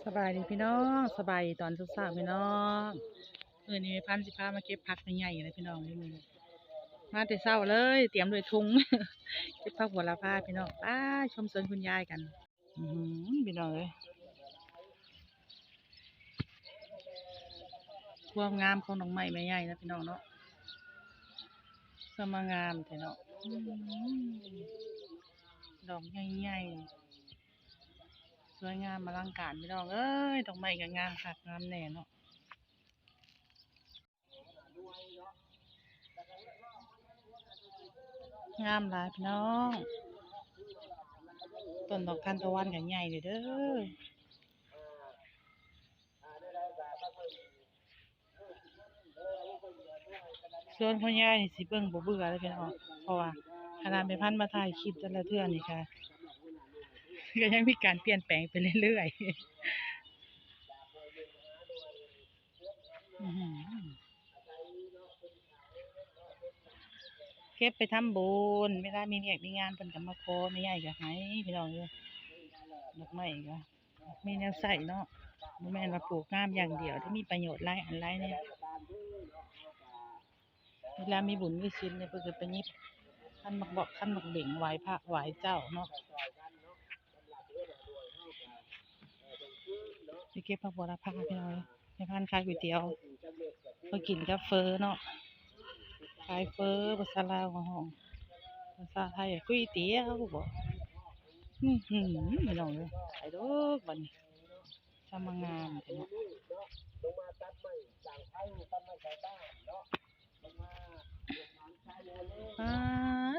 ສະບາຍດີພີ່ນ້ອງ ສະບາຍດີຕອນເຊົ້າໆ ພີ່ນ້ອງ. ມື້ນີ້ແມ່ພັນຊິພາມາເກັບຜັກໃຫຍ່ໆ ເລີຍພີ່ນ້ອງ ມື້ນີ້ມາແຕ່ເຊົ້າເລີຍ ຕຽມດ້ວຍຖົງ ເກັບຜັກໂຫລະພາພີ່ນ້ອງ. ໄປຊົມສວນຄຸນຍາຍກັນ. ອື ພີ່ນ້ອງເອີຍ ຄວາມງາມຂອງດອກໄມ້ແມ່ໃຫຍ່ນະພີ່ນ້ອງເນາະ ຊ່າງມາງາມແທ້ເນາະ. ອື ດອກໃຫຍ່ໆ ສວຍງາມອະລັງການພີ່ນ້ອງເອີຍ. ດອກໄມ້ກໍງາມຄັກງາມແນ່ເນາະ ງາມຫຼາຍພີ່ນ້ອງ. ຕົ້ນດອກທານຕະວັນກໍໃຫຍ່ເດີ. ສວນຄຸນຍາຍນີ້ຊິເບິ່ງບໍ່ເບື່ອເລີຍພີ່ນ້ອງ ເພາະວ່າຂະໜາດແມ່ພັນມາຖ່າຍຄລິບແຕ່ລະເທື່ອນີ້ກະ ກໍຍັງມີການປ່ຽນແປງໄປເລື້ອຍໆ. ອື ເກັບໄປທຳບຸນ ເວລາມີວຽກມີງານເພິ່ນກໍມາຂໍແມ່ໃຫຍ່ກໍໃຫ້ພີ່ນ້ອງເອີຍ. ດອກໄມ້ກໍ ມີແນວໃຊ້ເນາະ ບໍ່ແມ່ນວ່າປູກງາມຢ່າງດຽວ ທີ່ມີປະໂຫຍດຫຼາຍອັນຫຼາຍແນວ. ເວລາມີບຸນມີສິນນີ້ ເພິ່ນກໍໄປຫຍິບຂັນໝາກບອກ ຂັນໝາກເບັງ ໄຫວ້ພະໄຫວ້ເຈົ້າເນາະ. ໄປເກັບຜັກໂຫລະພາພີ່ນ້ອງເອີຍ. ແມ່ພັນຂາຍກ໋ວຍຕຽວ ເພິ່ນກິນກັບເຝີເນາະ ຂາຍເຝີ ພາສາລາວກໍຮ້ອງ ພາສາໄທກ໋ວຍຕຽວບໍ. ອື ພີ່ນ້ອງເອີຍ ໄປເດີບັດນີ້ ຊ່າງມາງາມແທ້ເນາະ. ປາດ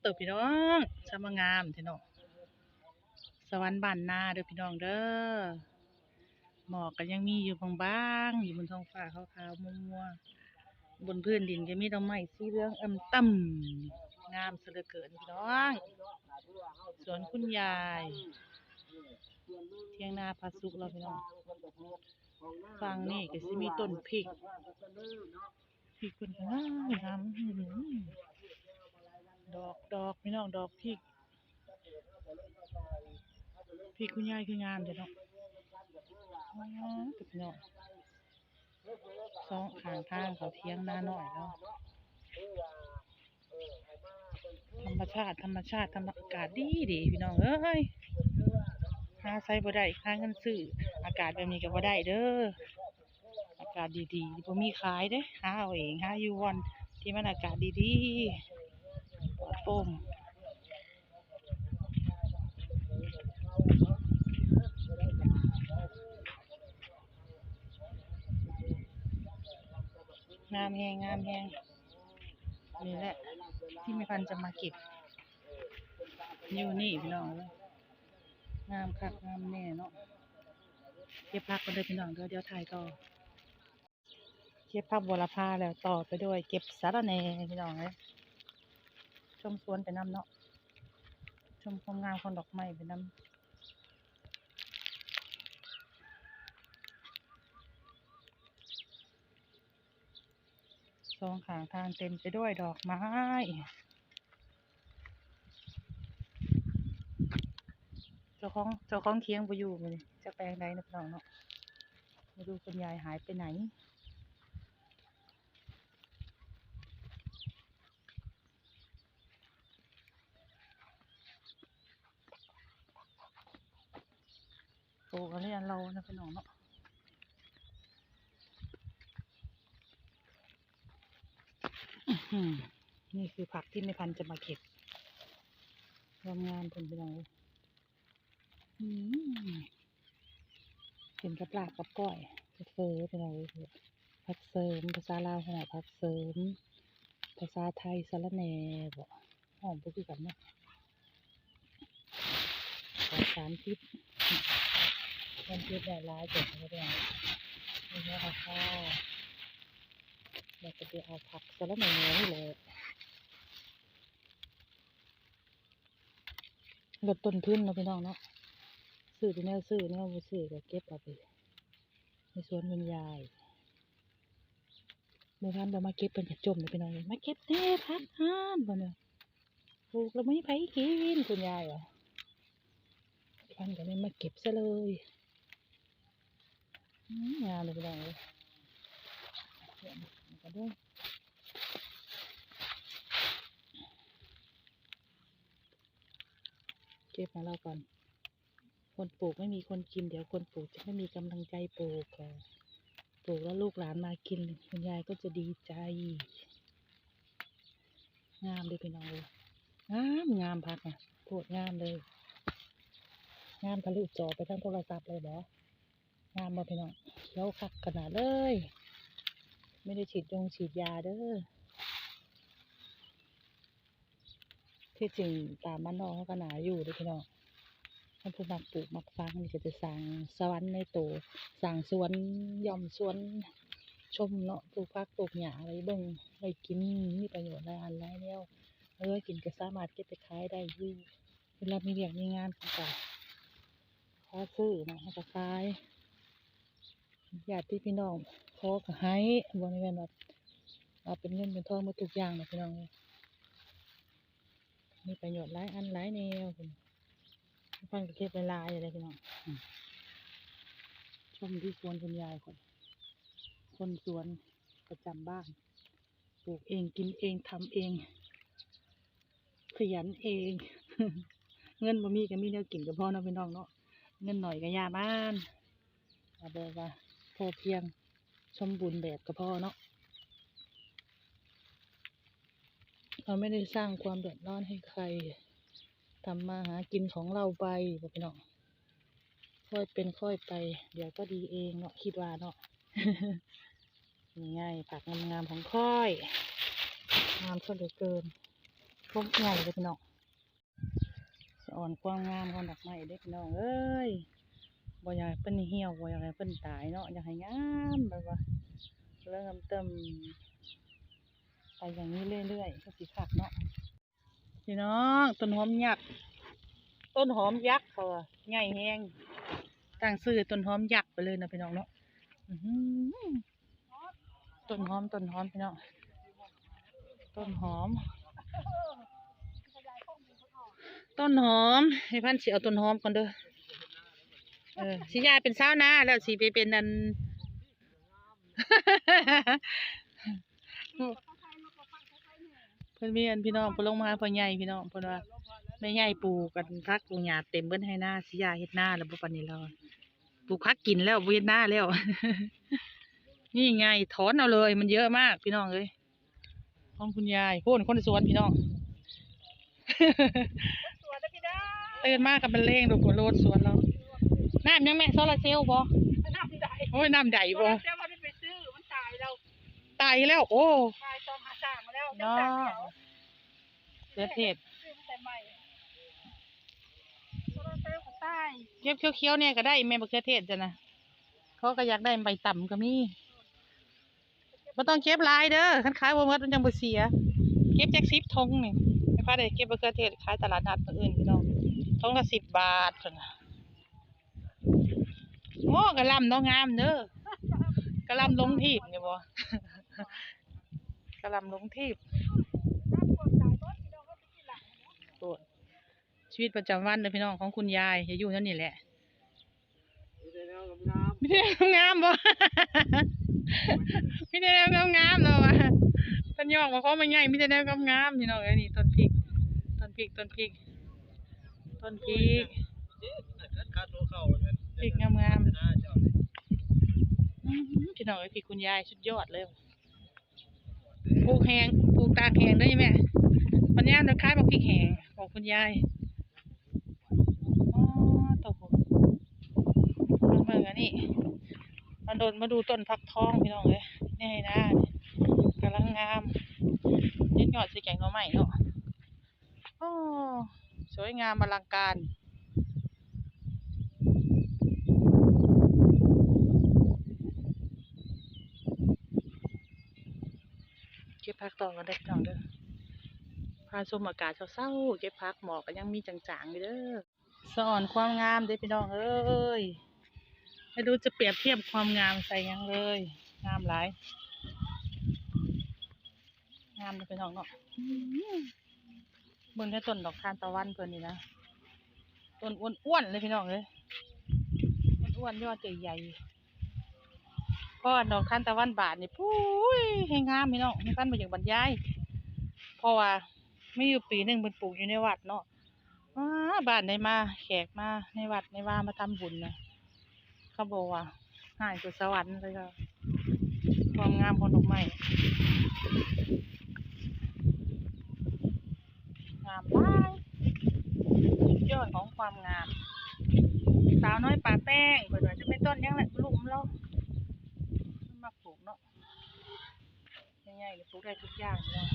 ໂທ້ ພີ່ນ້ອງ ຊ່າງມາງາມແທ້ເນາະ. ສະຫວັນບ້ານນາເດີພີ່ນ້ອງເດີ. ໝອກກໍຍັງມີຢູ່ບາງໆ ຢູ່ບົນທ້ອງຟ້າຂາວໆມົວໆ. ບົນພື້ນດິນກໍມີດອກໄມ້ສີເຫຼືອງອຳຕ່ຳ ງາມຊະເຫຼືອເກີນພີ່ນ້ອງ. ສວນຄຸນຍາຍ ຖຽງນາຜາສຸກລາວພີ່ນ້ອງ. ຝັ່ງນີ້ກໍຊິມີຕົ້ນພິກ ພິກເພິ່ນກໍງາມໆ ອື ດອກ ດອກພີ່ນ້ອງ ດອກພິກ. ພິກຄຸນຍາຍຄືງາມແທ້ເນາະ ງາມເດີພີ່ນ້ອງ. ສອງຂ້າງທາງເຂົ້າຖຽງນານ້ອຍເນາະ. ທຳມະຊາດ ທຳມະຊາດ ທຳມະ ອາກາດດີໆ ພີ່ນ້ອງເອີຍ. ຫາໃສບໍ່ໄດ້ ຫາເງິນຊື້ອາກາດແບບນີ້ກໍບໍ່ໄດ້ເດີ. ອາກາດດີໆ ບໍ່ມີຂາຍເດ້ ຫາເອົາເອງ ຫາຢູ່ບ່ອນທີ່ມັນອາກາດດີໆ ປອດໂປ່ງ. ງາມແຮງ ງາມແຮງ. ນີ້ແຫຼະທີ່ແມ່ພັນຈະມາເກັບ ຢູ່ນີ້ພີ່ນ້ອງເອີຍ. ງາມຄັກງາມແນ່ເນາະ. ເກັບຜັກກ່ອນເດີພີ່ນ້ອງເດີ ດຽວຖ່າຍຕໍ່. ເກັບຜັກໂຫລະພາແລ້ວ ຕໍ່ໄປດ້ວຍເກັບສາລະແໜ່ພີ່ນ້ອງເອີຍ. ຊົມສວນໄປນຳເນາະ ຊົມຄວາມງາມຂອງດອກໄມ້ໄປນຳ. ສອງຂ້າງທາງເຕັມໄປດ້ວຍດອກໄມ້. ເຈົ້າຂອງ ເຈົ້າຂອງຖຽງບໍ່ຢູ່ມື້ນີ້ ຈັກໄປທາງໃດເນາະພີ່ນ້ອງເນາະ. ບໍ່ຮູ້ຄຸນຍາຍຫາຍໄປໃນ. ໂຕກໍເລີຍລາວນະພີ່ນ້ອງເນາະ. ອື ນີ້ຄືຜັກທີ່ແມ່ພັນຈະມາເກັບ ຄວາມງາມເພິ່ນພີ່ນ້ອງເອີຍ. ອື ກິນກັບລາບກັບກ້ອຍ ກັບເຝີພີ່ນ້ອງເອີຍ. ຜັກເສີມ ພາສາລາວເອີ້ນວ່າຜັກເສີມ ພາສາໄທສາລະແໜ່ບໍ ຮ້ອງບໍ່ຄືກັນເນາະ. ປອດສານພິດ ມັນເກັບໄດ້ຫຼາຍເຕີບແລ້ວເດ້. ນີ້ເຮົາເອົາ ແລ້ວກໍໄປເອົາຜັກສາລະແໜ່ນີ້ແຫຼະ ລົດຕົ້ນທຶນເນາະພີ່ນ້ອງເນາະ. ຊື້ແຕ່ແນວຊື້ ແນວບໍ່ຊື້ກໍເກັບເອົາໄປໃນສວນຄຸນຍາຍ. ແມ່ພັນບໍ່ມາເກັບ ເພິ່ນກໍຈົ່ມເດ້ພີ່ນ້ອງເອີຍ. ມາເກັບແດ່ຜັກຫັ້ນ ເພິ່ນວ່າ ປູກແລ້ວບໍ່ມີໃຜກິນ ຄຸນຍາຍວ່າ. ແມ່ພັນກໍເລີຍມາເກັບຊະເລີຍ. ອືມ ງາມເລີຍພີ່ນ້ອງເອີຍ ເກັບມາກ່ອນເດີ ເກັບມາແລ້ວກ່ອນ. คนปลูกไม่มีคนกิน เดี๋ยวคนปลูกจะไม่มีกำลังใจปลูก เอ่อ ปลูกแล้วลูกหลานมากิน คุณยายก็จะดีใจ งามเด้อพี่น้องเอ้ย งาม งามผักนะ โคตรงามเลย งามทะลุจอไปทางโทรศัพท์เลยบ่ งามบ่พี่น้อง เขียวคักขนาดเลย ไม่ได้ฉีดยงฉีดยาเด้อ ที่จริงตามบ้านนอกเขาก็หนาอยู่เด้อพี่น้อง คันผู้มักปลูกมักฝังนี่ก็จะสร้างสวรรค์ในโต สร้างสวนหย่อมสวนชมเนาะ ปลูกผักปลูกหญ้าไว้เบิ่งไว้กิน มีประโยชน์หลายอันหลายแนว เอาไว้กินก็สามารถเก็บไปขายได้อยู่ เวลามีเวียกมีงานเขาก็ขอซื้อเนาะ เขาก็ขาย ญาติพี่น้องขอก็ให้ บ่ได้แม่นว่าเอาเป็นเงินเป็นทองหมดทุกอย่างดอกพี่น้องเอ้ย มีประโยชน์หลายอันหลายแนวพุ้น บางคนก็เก็บไว้หลายอยู่เด้พี่น้อง อืม ชมที่สวนคุณยายก่อน คนสวนประจำบ้าน ปลูกเองกินเองทำเอง ขยันเอง เงินบ่มีก็มีแนวกินก็พอเนาะพี่น้องเนาะ เงินน้อยก็อย่ามัน เอาแบบว่าพอเพียงสมบูรณ์แบบก็พอเนาะ เราไม่ได้สร้างความเดือดร้อนให้ใคร ทำมาหากินของเราไป บอกพี่น้อง ค่อยเป็นค่อยไป เดี๋ยวก็ดีเองเนาะ คิดว่าเนาะ นี่ไง ผักงามๆของข้อย งามซะเหลือเกิน พวกใหญ่เลยพี่น้อง สะออนความงามของดอกไม้เด้อพี่น้องเอ้ย บ่อยากให้เพิ่นเหี่ยว บ่อยากให้เพิ่นตายเนาะ อยากให้งามแบบว่าเริ่มเติมไปอย่างนี้เรื่อยๆ ก็สิคักเนาะ พี่น้อง ต้นหอมยักษ์ ต้นหอมยักษ์เขาว่าใหญ่แฮง ตั้งชื่อต้นหอมยักษ์ไปเลยนะพี่น้องเนาะ อื้อหือ ต้นหอม ต้นหอมพี่น้อง ต้นหอม ต้นหอม ให้พันธุ์สิเอาต้นหอมก่อนเด้อ เออ สิย้ายเป็นชาวนาแล้ว สิไปเป็นอัน เพิ่นมีอันพี่น้อง เพิ่นลงมาหาพ่อใหญ่พี่น้อง เพิ่นว่าแม่ใหญ่ปลูกอันผักปลูกหญ้าเต็มเบิดไฮ่นา สิย้ายเฮ็ดนาแล้วบ่ ปานนี้ลาวปลูกผักกินแล้ว บ่เฮ็ดนาแล้ว นี่ไง ถอนเอาเลย มันเยอะมากพี่น้องเอ้ย ของคุณยาย โอ้ คนสวนพี่น้อง สวนนะพี่น้อง ตื่นมาก็เป็นเลงดู โลดสวนแล้ว น้ำยังแม่ โซลาร์เซลล์บ่ น้ำใด โอ้ย น้ำใดบ่ โซลาร์เซลล์มันไปซื้อ มันตายแล้ว ตายแล้ว โอ้ ตายตอนหาสร้างมาแล้ว เนาะ จักตายแล้ว เขือเทศ ซื้อมาแต่ใหม่ โซลาร์เซลล์ก็ตาย เก็บเขียวๆ เนี่ยก็ได้แม่ บักเขือเทศจ้ะนะ เขาก็อยากได้ใบต่ำก็มี บ่ต้องเก็บหลายเด้อ คันขายบ่หมดมันจั่งบ่เสีย เก็บจักสิบถุงนี่ ให้พาได้เก็บบักเขือเทศขายตลาดนัดมื้ออื่นพี่น้อง ถุงละสิบบาทพุ้นน่ะ โอ้ กะหล่ำเนาะ งามเด้อ กะหล่ำลงทีบนี่บ่ กะหล่ำลงทีบ โอ้ ชีวิตประจำวันเด้อพี่น้อง ของคุณยาย จะอยู่แถวนี้แหละ มีแต่แนวงามๆ มีแต่แนวงามบ่ มีแต่แนวงามๆ เนาะว่า เพิ่นยอกมาขอมาใหญ่ มีแต่แนวงามๆ พี่น้องเอ้ย นี่ต้นพริก ต้นพริก ต้นพริก ต้นพริก พริกงามๆ อื้อหือ พี่น้องเอ้ย พริกคุณยายสุดยอดเลย ปลูกแห้ง ปลูกตากแห้งเด้อแม่ ปัญญาเด้อ ขายบักพริกแห้งของคุณยาย อ๋อ โต เบิ่งอันนี้ มาโดนมาดูต้นฟักทองพี่น้องเอ้ย นี่นะ กำลังงาม เด็ดยอดใส่แกงหน่อไม้เนาะ โอ้ สวยงามอลังการ เก็บผักต่อกันเด้อพี่น้องเด้อ พาชมอากาศเช้าๆ เก็บผัก หมอกก็ยังมีจางๆ อยู่เด้อ สะออนความงามเด้อพี่น้องเอ้ย ไม่รู้จะเปรียบเทียบความงามใส่หยังเลย งามหลาย งามเด้อพี่น้องเนาะ อื้อหือ เบิ่งแต่ต้นดอกทานตะวันเพิ่นนี่นะ ต้นอ้วนๆ เลยพี่น้องเอ้ย อ้วนๆ ยอดใหญ่ ພໍດອກທານຕະວັນບານນີ້ ໂອ້ຍ ແຮງງາມພີ່ນ້ອງ ແມ່ພັນບໍ່ຢາກບັນຍາຍ ເພາະວ່າມີຢູ່ປີໜຶ່ງເພິ່ນປູກຢູ່ໃນວັດເນາະ. ອ້າ ບ້ານໃດມາ ແຂກມາໃນວັດໃນວາມາທຳບຸນນະ ເຂົາບອກວ່າຮ້າຍກວ່າສະຫວັນເລີຍ ຄວາມງາມຂອງດອກໄມ້ ງາມຫຼາຍ ສຸດຍອດຂອງຄວາມງາມ. ສາວນ້ອຍປາແປ້ງ ເພິ່ນວ່າຈະແມ່ນຕົ້ນຫຍັງແຫຼະ ລຸມລາວມັກປູກເນາະ ໃຫຍ່ໆ ປູກໄດ້ທຸກຢ່າງເນາະ.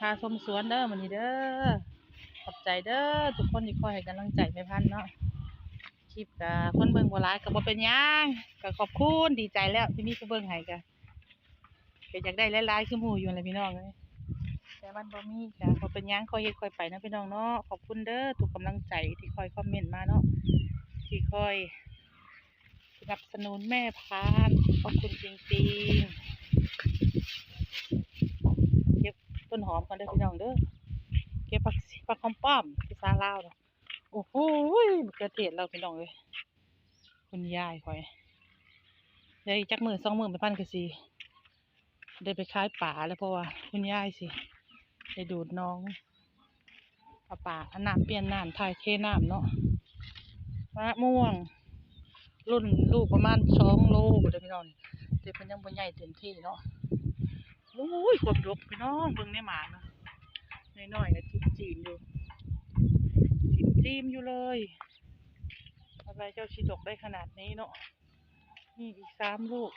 ພາຊົມສວນເດີມື້ນີ້ເດີ. ຂອບໃຈເດີທຸກຄົນທີ່ຄອຍໃຫ້ກຳລັງໃຈແມ່ພັນເນາະ. ຄລິບກະຄົນເບິ່ງບໍ່ຫຼາຍກະບໍ່ເປັນຫຍັງ ກະຂອບຄຸນ ດີໃຈແລ້ວທີ່ມີຜູ້ເບິ່ງໃຫ້ ກະ ກະຢາກໄດ້ຫຼາຍໆຄືໝູ່ຢູ່ແຫຼະພີ່ນ້ອງເອີຍ ແຕ່ມັນບໍ່ມີກະບໍ່ເປັນຫຍັງ ຄ່ອຍເຮັດຄ່ອຍໄປເນາະພີ່ນ້ອງເນາະ. ຂອບຄຸນເດີທຸກກຳລັງໃຈທີ່ຄອຍຄອມເມັນມາເນາະ ທີ່ຄອຍ ສະໜັບສະໜູນແມ່ພັນ ຂອບຄຸນຈິງໆ. ເກັບຕົ້ນຫອມກ່ອນເດີພີ່ນ້ອງເດີ ເກັບຜັກ ຜັກຫອມປ້ອມ ພາສາລາວນະ. ໂອ້ໂຫ ມະເຂືອເທດລາວພີ່ນ້ອງເອີຍ ຄຸນຍາຍຂ້ອຍ. ເດີ ອີກຈັກມື້ສອງມື້ແມ່ພັນກະຊິ ໄດ້ໄປຂາຍປາແລ້ວ ເພາະວ່າຄຸນຍາຍຊິໄດ້ດູດໜອງ ເອົາປາ ອັນ ນ້ຳ ປ່ຽນນ້ຳ ຖ່າຍເທນ້ຳເນາະ. ມະມ່ວງລຸ້ນລູກປະມານສອງໂລພຸ້ນເດີພີ່ນ້ອງ ແຕ່ເພິ່ນຍັງບໍ່ໃຫຍ່ເຕັມທີ່ເນາະ. ໂອ້ຍ ຄວາມດົກພີ່ນ້ອງ ເບິ່ງໃນໝາກນະ ນ້ອຍໆ ກະຈິ້ມໆຢູ່ ຈິ້ມໆຢູ່ເລີຍ. ອະໄລເຈົ້າຊິດົກໄດ້ຂະໜາດນີ້ເນາະ ມີອີກສາມລູກ.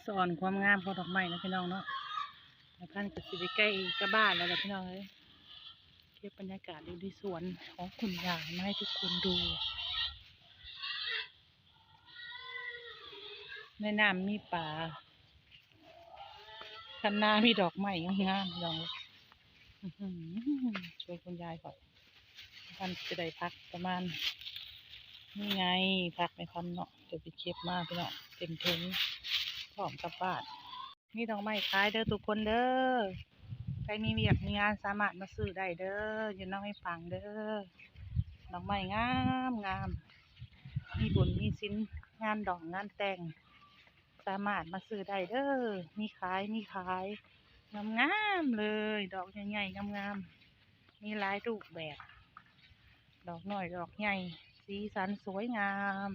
ສະອອນຄວາມງາມຂອງດອກໄມ້ນະພີ່ນ້ອງເນາະ. ແມ່ພັນກະຊິໄປໃກ້ກັບບ້ານແລ້ວລະພີ່ນ້ອງເອີຍ. ເກັບບັນຍາກາດຢູ່ໃນສວນຂອງຄຸນຍາຍມາໃຫ້ທຸກຄົນດູ. ໃນນ້ຳມີປາ ຄັນນາມີດອກໄມ້ງາມໆ ພີ່ນ້ອງເອີຍ. ອືຫື ຊ່ວຍຄຸນຍາຍຂ້ອຍ ມັນຈະໄດ້ຜັກປະມານນີ້ໄງ ຜັກແມ່ພັນເນາະ ດຽວໄປເກັບມາພີ່ນ້ອງ ເຕັມຖົງ ພ້ອມກັບບ້ານ. ມີດອກໄມ້ຂາຍເດີທຸກຄົນເດີ ໃຜມີວຽກມີງານສາມາດມາຊື້ໄດ້ເດີ ຢູ່ນຳແມ່ປັງເດີ. ດອກໄມ້ງາມໆ ມີບຸນມີສິນ ງານດອງງານແຕ່ງ ສາມາດມາຊື້ໄດ້ເດີ ມີຂາຍ ມີຂາຍ ງາມໆເລີຍ ດອກໃຫຍ່ໆ ງາມໆ ມີຫຼາຍຮູບແບບ ດອກນ້ອຍດອກໃຫຍ່ ສີສັນສວຍງາມ.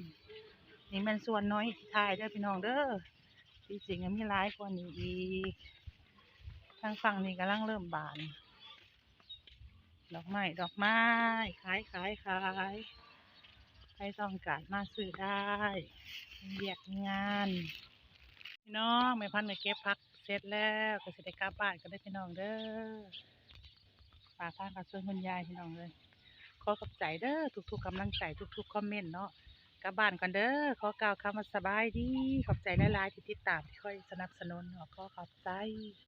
ນີ້ແມ່ນສ່ວນໜ້ອຍທີ່ຖ່າຍເດີພີ່ນ້ອງເດີ ທີ່ຈິງມີຫຼາຍກວ່ານີ້ອີກ. ທາງຝັ່ງນີ້ກຳລັງເລີ່ມບານ ດອກໄມ້ ດອກໄມ້ ຂາຍ ຂາຍ ຂາຍ ໃຜຕ້ອງການມາຊື້ໄດ້ ມີວຽກມີງານ. ພີ່ນ້ອງ ແມ່ພັນກະເກັບຜັກເສັດແລ້ວ ກະຊິໄດ້ກັບບ້ານກ່ອນເດີພີ່ນ້ອງເດີ. ຝາກທາງກະຊວນຄຸນຍາຍພີ່ນ້ອງເອີຍ. ຂໍຂອບໃຈເດີທຸກໆກຳລັງໃຈ ທຸກໆຄອມເມັນເນາະ. ກັບບ້ານກ່ອນເດີ ຂໍກ່າວຄຳວ່າສະບາຍດີ ຂອບໃຈຫຼາຍໆທີ່ຕິດຕາມ ທີ່ຄອຍສະໜັບສະໜູນເນາະ ຂໍຂອບໃຈ.